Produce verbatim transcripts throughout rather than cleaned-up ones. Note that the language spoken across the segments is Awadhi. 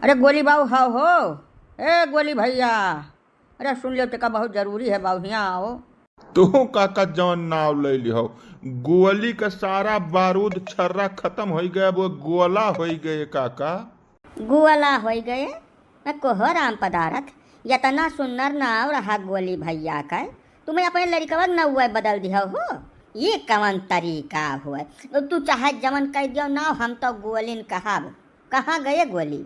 अरे गोली बाऊ, हाव हो। ए गोली भैया, अरे सुन लेव, तेका बहुत जरूरी है बाऊ, हियाँ आओ। तू काका जवन नाव ले लिहो, गोली का सारा बारूद छर्रा खत्म होई गए, अब वो गोला होई गए काका। गोला होई गए? मैं कहो राम पदारथ, यतना सुन्नर नाव रहा गोली भैया का, तुम्हें अपने लड़िकवा के नौवे बदल दिहो हो? ये कवन तरीका हुए? तू चाहे जवन कह दियो नाव, हम तो गोलिन कहब। कहाँ गए गोली?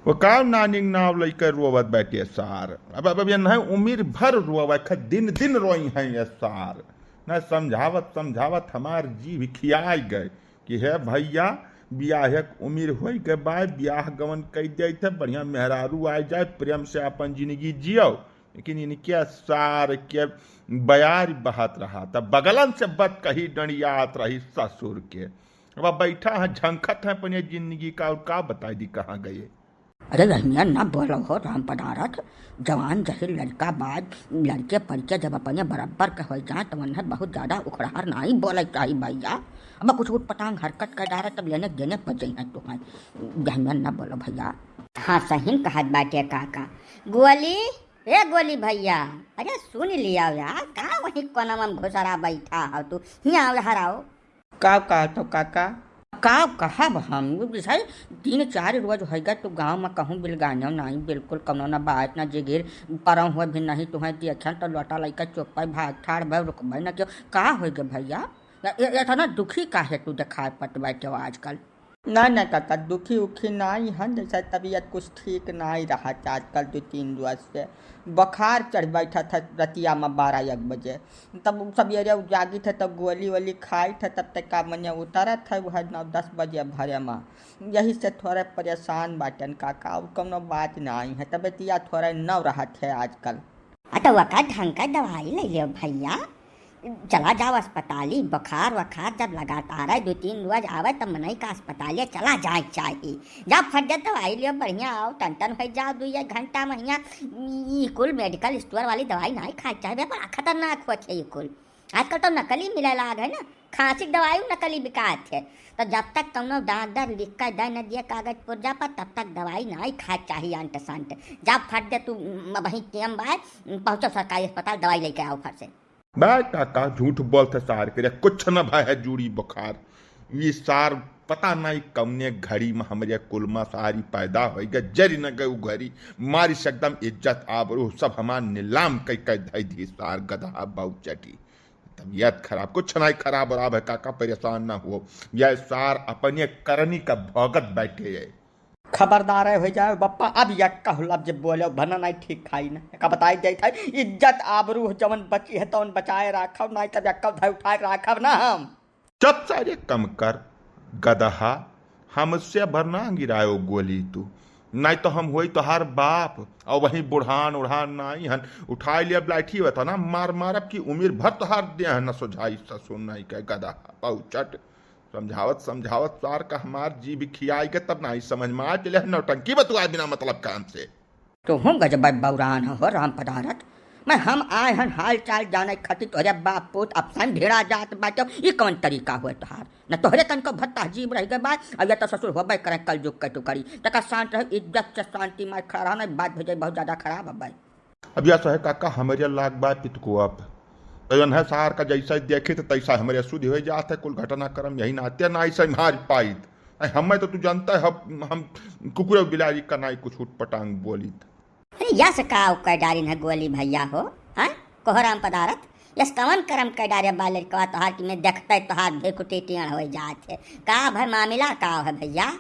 वो का नानी के नाव लइके रोवत बैठे सार। अब, अब, अब ये नहीं उम्र भर रोवे, ख-, दिन दिन रोई हैं ये सार। न समझावत समझावत हमार जीभ खियाई गए कि हे भैया, बियाह के उम्र होई गए बा, बियाह गवन कई जाइत है, बढ़िया मेहरारू आ जाए, प्रेम से अपन जिंदगी जियो। लेकिन इनके सार के बयार बहत रहा, तब बगलन से बत कही डंडियात रही ससुर के। अब बैठा है, झंखत है अपने जिंदगी का, और का बताई दी कहाँ गए। अरे रहमिया, ना बोलो हो राम पदारथ, जवान जहिर लड़का बाज, लड़के पड़के जब अपने बराबर के हो जाए तो उन्हें बहुत ज्यादा उखड़ार नाई बोले चाही भैया। अब कुछ उटपटांग हरकत कर डारे तब लेने देने पर जइहें तुम्हें। रहमिया ना बोलो भैया। हाँ सही कहत बाटे काका। गोली, ए गोली भैया, अरे सुन लिया यार, का वही कोनवा में घुसरा बैठा हो तू, हियाँ आओ, हराओ। का कहत हो काका? का कहब हम, उ जैसे तीन चार रोज होइगा तू गाँव में कहूँ बिलगानो नाई, बिल्कुल कौनो ना बात ना जिगिर, परौं हुए भी नहीं तुहें देखन तो लोटा लइका चुप्पे भाग ठाड़ भय रुकबे ना क्यों, का होइगे भैया? ए-, ए-, इतना दुखी काहे तू देखाए पत बैठे हो आजकल? ना, ना काका, दुखी उखी नाई हन, जैसे तबीयत कुछ ठीक नाई रहत आजकल दो तीन रोज से। बुखार चढ़ बैठत है रतिया में बारह एक बजे। तब उ सबेरे उ जागित है, तब गोली वोली खाइत है, तब तक का मने उतरत है, वह नौ दस बजे भरे में। यही से थोड़े परेशान बाटन काका, और कौनो बात नाई है, तबियतिया थोड़े नौ रहत है आजकल। आ, तो वका ढंग का दवाई ले लियो भैया, चला जाओ अस्पताली। बुखार वखार जब लगातार है, दो तीन रोज आवे, तब मनई का अस्पतालिया चला जाए चाही। जा फट दे दवाई लियो, बढ़िया आओ, टन टन हो जाओ, दो एक घंटा में हियाँ। ई कुल मेडिकल स्टोर वाली दवाई नाई खाए चाहे, बड़ा खतरनाक होत है ई कुल। आजकल तो नकली मिले लाग है ना, खांसी के दवाई नकली बिकात है। तो जब तक कौनो डॉक्टर लिख कर दे न दिए कागज पुर्जा पर, तब तक दवाई नाई खाए चाही अंट संट। जा फट दे तू, म-, वहीं टेम बाय, पहुँचो सरकारी अस्पताल, दवाई लेके आओ फट से। बे काका, झूठ बोलत है सार के रे, कुछ न भय है जूड़ी बुखार। ई सार पता नहीं कौने घड़ी में हमरे कुल में सारी पैदा होई गए, जरी न गए उ घड़ी, मारी से एकदम इज्जत आबरू सब हमार नीलाम कई कई धई दी सार गधा बहुचटी। तबीयत खराब, कुछ नहीं खराब और है काका, परेशान ना हो, यह सार अपने करनी का भोगत बैठे है। खबरदार हो जाए बप्पा, अब यक्का लफ्ज बोले भरना नहीं ठीक खाई ना। का बताई जाइत है, इज्जत आबरू जवन बची है तवन बचाए राखब, नहीं तब यक्का उठाए उठाए राखब ना हम। चुप सारे कम कर गदहा, हमसे भर ना गिरायो गोली तू, नहीं तो हम होई तोहार बाप। और वहीं बुढ़ान उढ़ान नाई हन, उठाए लिया लाठी बता ना, मार मारब की उम्र भर तोहार दे है न सुझाई ससुर नाई के गदहा बहुचट। समझावत समझावत सार का हमार जीभ खियाई के तब नाई समझ में आ चले है, नौटंकी बतुआ बिना मतलब काम से। तो हम गजब बौरान हो राम पदारथ। मैं हम आए हन हाल चाल जाने खातिर तोहरे बाप पूत अफसन भिड़ा जात बाटे। ई कौन तरीका हुए तोहार? न तोहरे तनको भर तहजीब रह गए बा, अब या तो ससुर होबे करे कल जुग के टुकड़ी। तका शांत रह, इज्जत से शांति मार खड़ा रह, नहीं बात भेजे बहुत ज्यादा खराब है भाई। अब या सहे काका हमरे लाग बा पितकुअप। तो यन है सार का जैसा देखित तैसा हमरे सुधि हो जात है, कुल घटना कर्म यही नाते नाई संभाल पाइत। ऐ हमें तो तू जानता है, हम, हम कुकुर बिलारी का नाई कुछ उटपटांग बोलित। अरे यस का कह डारिन है गोली भैया हो, हाँ? कहो राम पदारथ, यस कवन करम कह डारे बा लड़कवा तोहार कि मैं देखते तोहार भेकुटी टेढ़ हो जात है। का भाई मामला का है भैया?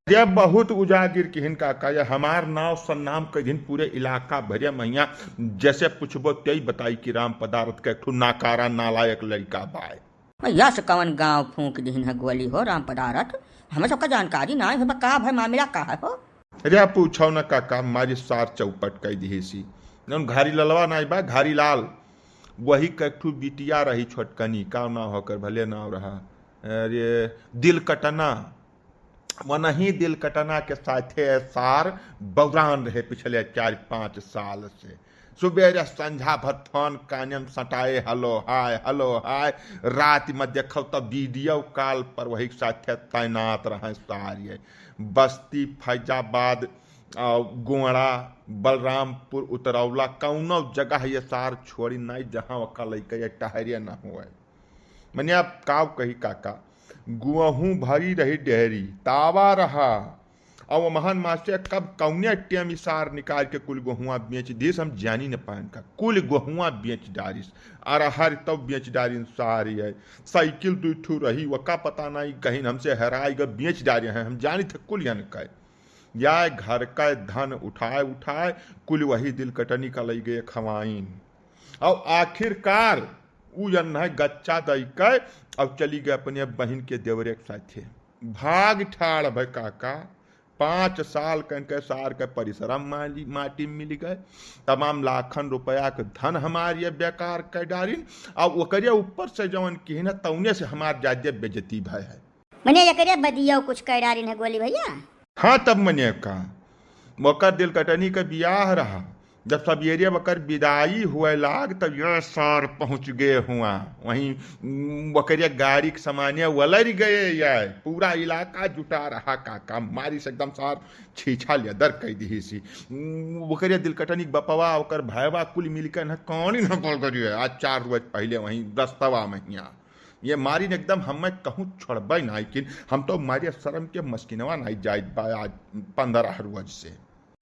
ये बहुत उजागिर किहिन काका, ये हमार नाव सन्नाम कह दिन पूरे इलाका भरे मैया, जैसे पूछबो तेई बताई कि राम पदारथ के एक ठो नाकारा नालायक लड़का बाय। यस कवन गाँव फूंक दिहिन है गोली हो राम पदारथ, हमें सबका जानकारी ना है, का भाई मामला का है हो? अरे पूछो न काका, मारी सार चौपट कह दिहिसी। जौन घारी ललवा नाई बा, घारी लाल, वही के एक ठो बिटिया रही छोटकनी, का नाव होकर भले नाव रहा, अरे दिल कटना। वनही दिल कटना के साथे सार बौरान रहे पिछले चार पाँच साल से। सुबेरे संझा भर फोन काने में सटाए, "हेलो हाय, हेलो हाय।" रात में देखो तो वीडियो कॉल पर वही साथे तैनात रहे सार। ये बस्ती फैजाबाद आ, गोंड़ा, बलरामपुर, उतरौला, कौनो जगह ये सार छोड़ी नाई, जहाँ ओका लइका ये टहरिया ना हुए। मने अब काव कही काका, गुहूँ भरी रही डेहरी, तावा रहा। अब महन मास्टर कब कौने टेम ई सार निकाल के कुल गोहुआ बेच दिस, हम जानी न पाएन का। कुल गोहुआ बेच डारिस, अरहर तब बेच डारिन सार ये। साइकिल दुई ठू रही, वका पता नहीं कहीं हमसे हेराई ग, बेच डारे हैं, हम जानी थे कुल यन कहे। या घर का धन उठाए उठाए कुल वही दिल कटनी का लई गए खवाइन। और आखिरकार उ यन है गच्चा दई के और चली गए अपने बहिन के देवरे के साथे। भाग ठाड़ भय काका, पाँच साल कन के सार के परिश्रम माली-, माटी मिल गए, तमाम लाखन रुपया के धन हमार ये बेकार कर डारिन, और ओकरे ऊपर से जवन किहे न तौने से हमार जादे बेइज्जती भय है। मने एकरे बदियो कुछ कह डारिन है गोली भैया? हाँ, तब मने का, ओकर दिल कटनी का बियाह रहा, जब सबेरे ओकर विदाई हुए लाग, तब ये सार पहुँच गए हुआ। वहीं, उम, ओकरे गाड़ी के सामाने वलर गए ये। पूरा इलाका जुटा रहा काका, मारी से एकदम सार छीछा लेदर कह दिहिसी। उम, ओकरे दिल कटनी के बपवा, ओकर भयवा कुल मिलकर न कौनी न बोल करिए। आज चार रोज पहले वहीं रस्तवा में हियाँ ये मारिन एकदम हमें कहूँ छोड़बे नाई किन, हम तो मारे शर्म के मस्किनवा नाई जाइत बा आज पन्द्रह रोज से।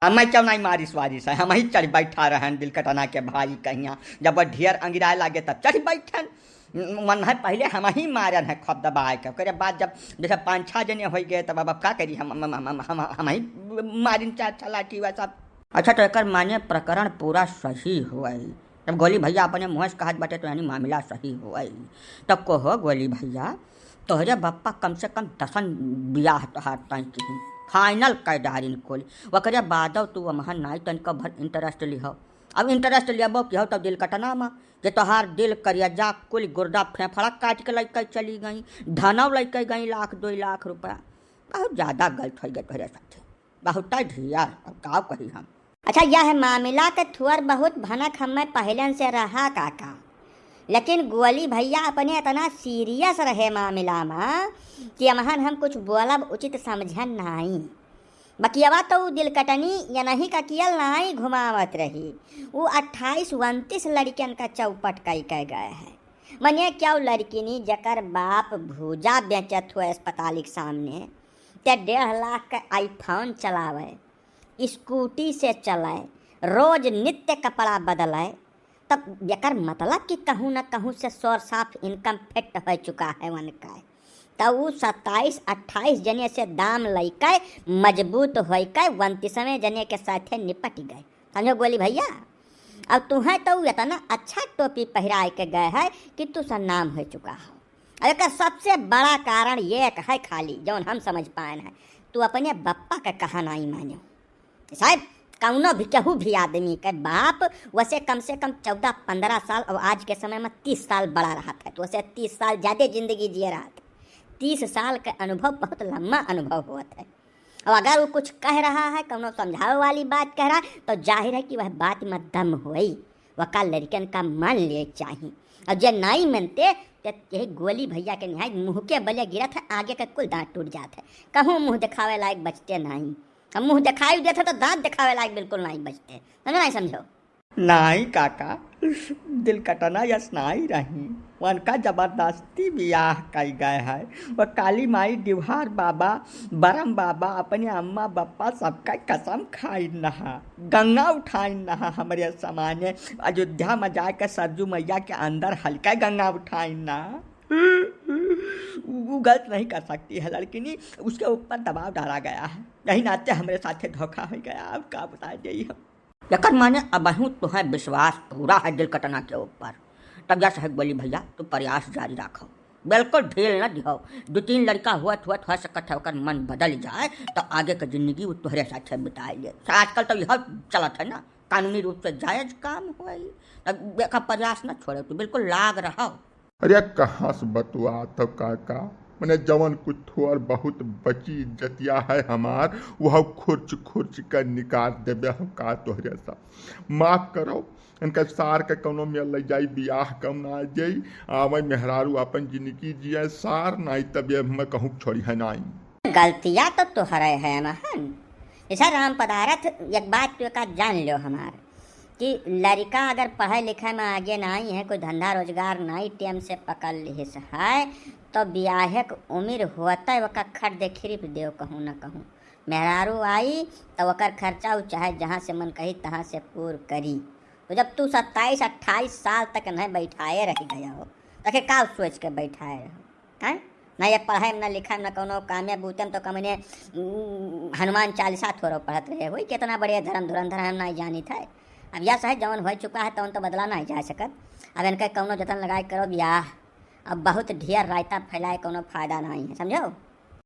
हमें क्यों नाई मारिस वारिस है, हम ही चढ़ बैठा रहन दिल कटना के भाई कहिया, जब वो ढेर अंगिराए लागे तब चढ़ बैठन। मन है पहले हम ही मारन है खूब दबाए के, ओकरे बाद जब जैसे पाँच छः जने हो गए तब अब, अब का करी हम, हम, हम, हम, हम, हम ही मारिन चार छः लाठी हुआ सब। अच्छा, तो एकर माने प्रकरण पूरा सही हुआ है। जब गोली भैया अपने मुँह से कहत बाटे तो यानी मामला सही हुआ है। तब को हो गोली भैया, तोहरे बप्पा कम से कम दसन बियाह तोहार तय किहिन, final कह डारिन कुल। ओकरे बादो तू वमहन नाई तनिको भर interest लिहो। अब interest लेबो किहो तब दिल कटना मा, जे तोहार दिल करिया जा कुल गुर्दा फेफड़ा काट के लइके चली गई, धनव लइके गई लाख दो लाख रुपया। बहुत ज्यादा गलत हो गए तोहरे साथे, बहुत ढिया, अब का कही हम। अच्छा, यह मामला के थुअर बहुत भनक हमें पहलन से रहा काका, लेकिन गोली भैया अपने इतना serious रहे मामला मा कि अमहन हम कुछ बोलब उचित समझन नाई। बकियवा तो उ दिल कटनी यनही का कियल नाई घुमावत रही, उ अट्ठाईस उनतीस लड़कियन का चौपट कई के गए है। मने क्या उ लड़किनी जकर बाप भूजा बेचत हुए अस्पताल के सामने, ते डेढ़ लाख का iPhone चलावे, स्कूटी से चले, रोज नित्य कपड़ा बदले, तब एकर मतलब कि कहूँ न कहूँ से source of income fit हो चुका है उनका। तब उ सत्ताईस अट्ठाईस जने से दाम लइके मजबूत होइके उनतीसवें जने के साथे निपट गए। समझो गोली भैया, अब तुहें तो उ इतना अच्छा टोपी पहिराए के गए है कि तू सन्नाम हो चुका हो। अब एकर सबसे बड़ा कारण ये एक है खाली, जौन हम समझ पाएन है, तू अपने बप्पा का कहा नाई मानो। साहब, कौनो भी, केहू भी आदमी के बाप वैसे कम से कम चौदह पन्द्रह साल और आज के समय में तीस साल बड़ा रहत है, तो वैसे तीस साल ज्यादा जिंदगी जिए रहत है। तीस साल के अनुभव बहुत लम्बा अनुभव होत है। और अगर वो कुछ कह रहा है, कौनो समझावे वाली बात कह रहा है, तो जाहिर है कि वह बात में दम होई, वका लड़कन का मान लिए चाही। और जे नाई मनते, ते यही गोली भैया के निहाय मुँह के बले गिरत है, आगे के कुल दांत टूट जात है, कहूँ मुँह दिखावे लायक बचते नाई। हम मुँह दिखाई देत है तो दांत दिखावे लायक बिल्कुल नाई बचते, समझो नाई समझो? नाई काका, दिल कटना यस नाई रही, उनका जबरदस्ती बियाह कई गए है। वो काली माई, डिवहार बाबा, बरम बाबा, अपने अम्मा बप्पा सबका कसम खाइन नहा, गंगा उठाइन नहा, हमरे समाने अयोध्या में जाके सरजू मैया के अंदर हल्का गंगा उठाइन नहा। उ, उ गलत नहीं कर सकती है लड़किनी, उसके ऊपर दबाव डाला गया है, यही नाते हमरे साथे धोखा हो गया। अब का बताए जाई हम। एकर माने अबहूँ तोहें विश्वास पूरा है दिल कटना के ऊपर। तब यस है गोली भैया, तू प्रयास जारी रखो, बिल्कुल ढील न दिहो। दो तीन लड़का हुआ हुआ हो सकत है ओकर मन बदल जाए, तो आगे के जिंदगी वो तोहरे साथे बिताए ले। तो आजकल तो यह चलत है ना, कानूनी रूप से जायज काम होई, तब एकर प्रयास न छोड़े, तू बिल्कुल लाग रहो। अरे कहाँ से बतुआत हो काका, मने जवन कुछ थोड़ बहुत बची इज्जतिया है हमार, वह खुर्च खुर्च कर निकाल देबे हो का तोहरे सा। माफ करो, इनका सार के कौनो में ले जाई, बियाह कम ना जाई, आवे मेहरारू अपन जिंदगी जिए सार, नाई तब ये मैं कहूँ छोड़ी है नाई। गलतिया तो तोहरे है महन, ऐसा राम पदारथ, एक बात तो का जान लो हमार, कि लड़िका अगर पढ़े लिखे में आगे नाहीं है, कोई धंधा रोजगार नाहीं टेम से पकड़ लिहिस है, तो बियाहे के उमिर होते ओका खट दे खिरिप देव कहूँ न कहूँ। मेहरारू आई तो ओकर खर्चा उ चाहे जहाँ से मन कही तहाँ से पूर करी। तो जब तू सत्ताईस अट्ठाईस साल तक नहीं बैठाए रह गया हो, तो आखिर का सोच के बैठाए रहो? हैं? ना ये पढ़ाई में, ना लिखाई में, ना कौनो कामे बूते में, तो कमने, उम, हनुमान चालीसा थोड़ो पढ़त रहे होई, कितना बढ़िया धर्म धुरंधर हम नहीं जानित है। अब यह सहे जौन हो चुका है, तौन तो बदला नहीं जा सकत। अब इनके कौनो जतन लगाए करो बियाह, अब बहुत ढेर रायता फैलाए कौनो फायदा नहीं है, समझो?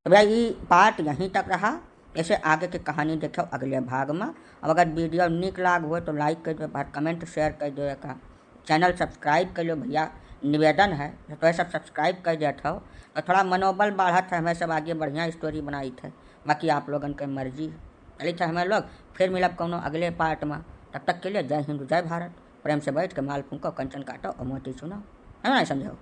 तो भैया, ई part यहीं तक रहा। ऐसे आगे के कहानी देखो अगले भाग में। अब अगर video नीक लाग हो तो like कर दो, बार comment share कर दो, एका channel subscribe कर लो भैया, निवेदन है। तो ये सब subscribe कर देत हो तो थोड़ा मनोबल बढ़त है, हमें सब आगे बढ़िया story बनाइत है। बाकी आप लोगन के मर्जी। चलित है हमें लोग, फिर मिलब कौनो अगले part में। तब तक के लिए जय हिंद, जय भारत। प्रेम से बैठ के माल फूंको, कंचन काटो और मोती चुनो, है ना, समझो?